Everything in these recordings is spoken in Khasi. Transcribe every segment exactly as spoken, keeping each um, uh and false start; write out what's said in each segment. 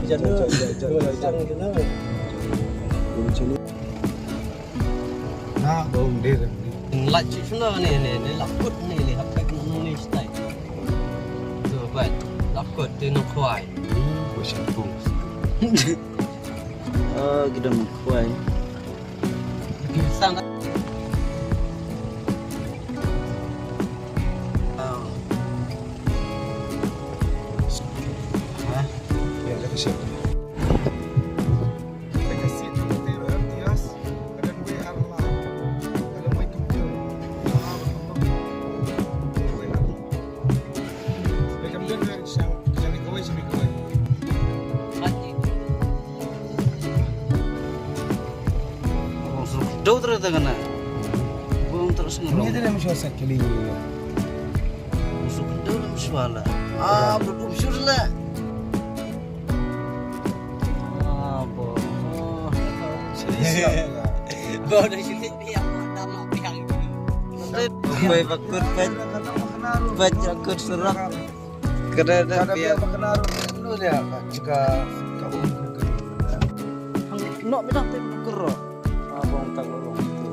Jan, jan, jan, jan, jan, jan. Jan, jan. Na, bong dir. Lait shi shuna ne, ne, ne, la kut ne, ne, hap pek nong ne stai. Tu, bai, la kut, tu nong khwai. Hmm, gua shampoo. Oh, kita nong khwai. Kita sang. Oh. Hah? Ya, kita siap. Dau terus tangan. Bung terus ngerong. Ini dia mesti sakali. Musuh kendor mesti wala. Ah, belum sure lah. Ah, bo. Serius ya? Bo dah sini ni yang dah mak piang. Bai bakut, bai. Bai jakut surak. Kada ada piang. Kada piang bakut naruh. Lu dia, Kak, jika kau. Nok bidang tim kuro. Abang tak urung tu.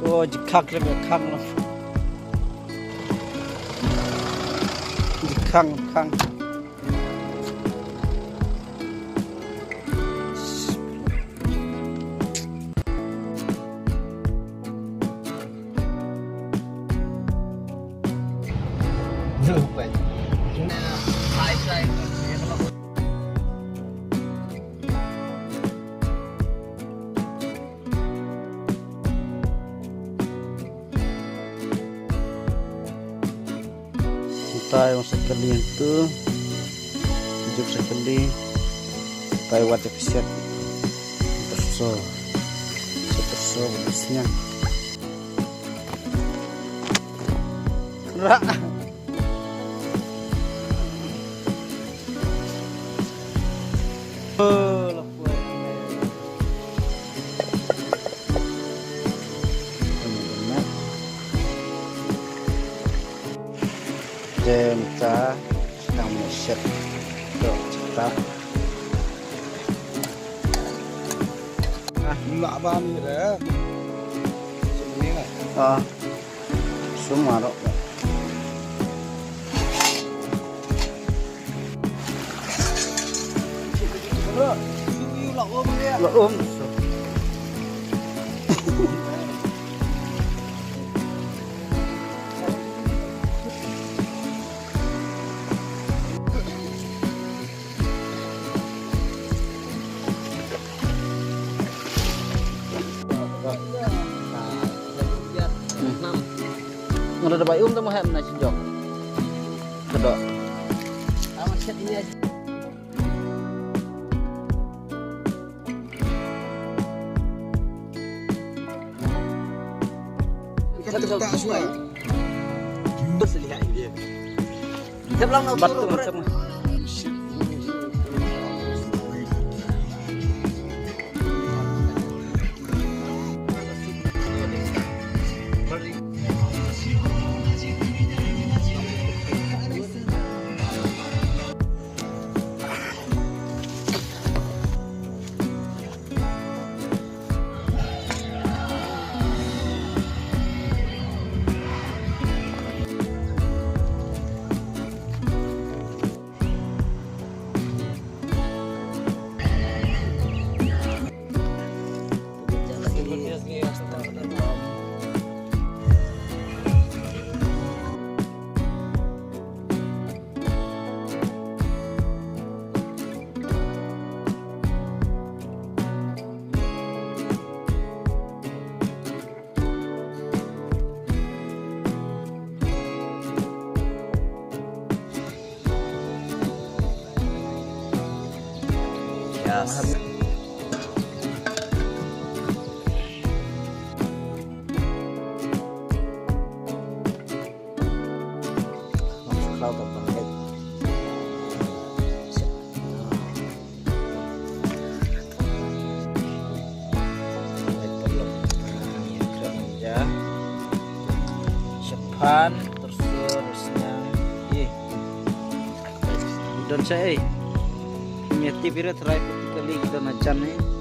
Oh, jikak le, jikak le. Jikang, kang. Utai ong sa kali tu. Juk sa kali. Utai wat yak siat. Terso. Terso, terso. Ra. Jem ta tang meset. Dok cita. Ah, nak bani re. Sini lah. Ah. Sumarok. La um. Ngada da bai um da mo hem na sijong. Kedo. Kita tak suai. Terus lihat dia. Tep lang na. Bat tu, tep. Yes. Cha ei. Ngi tip ira trai ko kali ki don hajan ne.